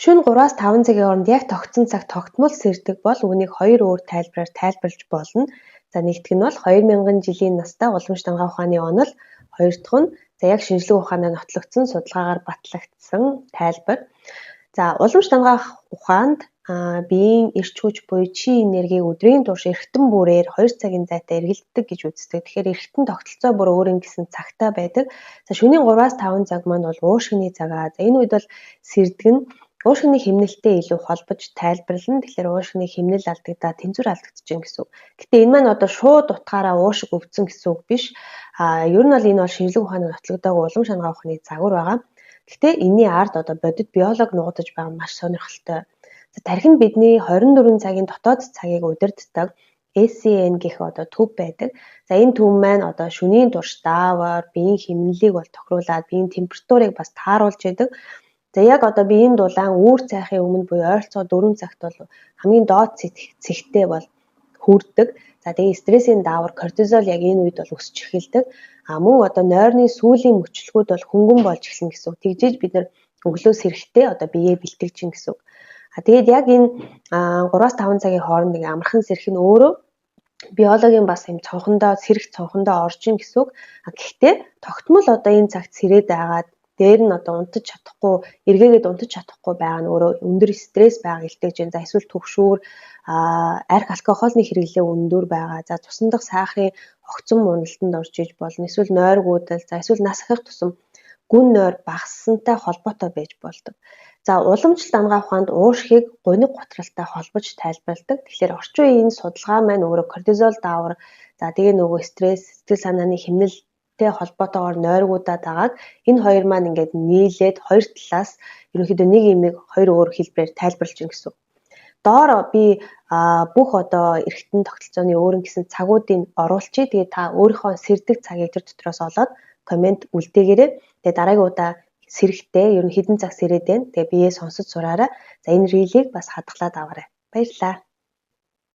Шөнө 3-аас 5 цагийн хооронд яг тогтсон цаг тогтмол сэрдэг бол үүнийг хоёр өөр тайлбараар тайлбарлаж болно. За нэгдүг нь бол 2000 жилийн настай уламжлалт анагаах ухааны онол, хоёр дахь нь за яг шинжлэх ухаанаар нотлогдсон судалгаагаар батлагдсан тайлбар. За уламжлалт анагаах ухаанд биеийн эрч хүч буюу чи энергийг өдрийн турш эргэтэн бүрээр 2 цагийн зайтай эргэлддэг гэж үздэг. Тэгэхээр эргэтэн тогтолцоо бүр өөр ингэсэн цагтай байдаг. За шөнийн 3-аас 5 цаг маань бол уушгины цаг аа. За энэ үед бол сэрдэг нь уушгины хэмнэлтэд илүү холбож тайлбарлана. Тэгэхээр уушгины хэмнэл алдагдаад тэнцвэр алдагдчихэв гэсэн үг. Гэтэ энэ маань одоо шууд утгаараа уушиг өвдсөн гэсэн үг биш. Ер нь бол энэ бол шинжлэх ухааны нотлогдоогүй улам шанагаах ухааны загвар байгаа. Гэтэ энэний ард одоо бодит биолог нуугдаж байгаа нь маш сонирхолтой. За тархинд бидний 24 цагийн дотоод цагийг удирддаг SCN гэх одоо төв байдаг. За энэ төв маань одоо шөнийн турш даавар, биеийн хэмнэлийг бол тохируулаад биеийн температурыг бас тааруулж идэг. За яг одоо биеийн дулаан үүр цайхын өмнө буюу ойролцоогоо 4 цагт бол хамгийн доод цэгтээ бол хүрдэг. За тэгээ стрессийн даавар кортизол яг энэ үед бол өсч эхэлдэг. А мөн одоо нойрны сүүлийн мөчлөгүүд бол хөнгөн болж эхэлнэ гэсэн үг. Тэгжээж бид нар өглөө сэрэхдээ одоо биеэ бэлтгэж чинь гэсэн үг. А тэгээд яг энэ 3-5 цагийн хооронд ингээ амархан сэрэх нь өөрөө биологийн бас юм цонхондоо сэрэх цонхондоо орж ийн гэсэн үг. А гэхдээ тогтмол одоо энэ цагт сэрээд байгаад дээр нь одоо унтаж чадахгүй, эргээгээд унтаж чадахгүй байгаа нь өөрөө өндөр стресс байгаа илтгэж байна. За эсвэл түгшүүр, арх алкоголны хэрэглээ өндөр байгаа. За цусан дах сахарын огцон муналтанд орж иж болно. Эсвэл нойргуудал, за эсвэл нас ахих тусам гүн нойр багассантай холбоотой байж болдог. За уламжлалт анагаах ухаанд уушгийг гуниг гутралтай холбож тайлбарладаг. Тэгэхээр орчин үеийн энэ судалгаа маань өөрөө кортизол даавар, за тэгээ нөгөө стресс, сэтгэл санааны хэмнэлтэй холбоотойгоор нойргуудад байгааг энэ хоёр маань ингээд нийлээд хоёр талаас ерөнхийдөө нэг юмыг хоёр өөр хэлбэрээр тайлбарлаж байна гэсэн үг. Доор би бүх одоо эргэтэн тогтолцооны өөр ингэсэн цагуудыг оруулчихъя. Тэгээ та өөрийнхөө сэрдэг цагийг тэр дотроос олоод комент үлдээгээрэй. Тэгээ дараагийн удаа сэрэхдээ ер нь хэдэн цаг сэрээд байна. Тэгээ биеэ сонсож сураарай. За энэ reel ийг бас хадгалаад аваарай. Баярлалаа.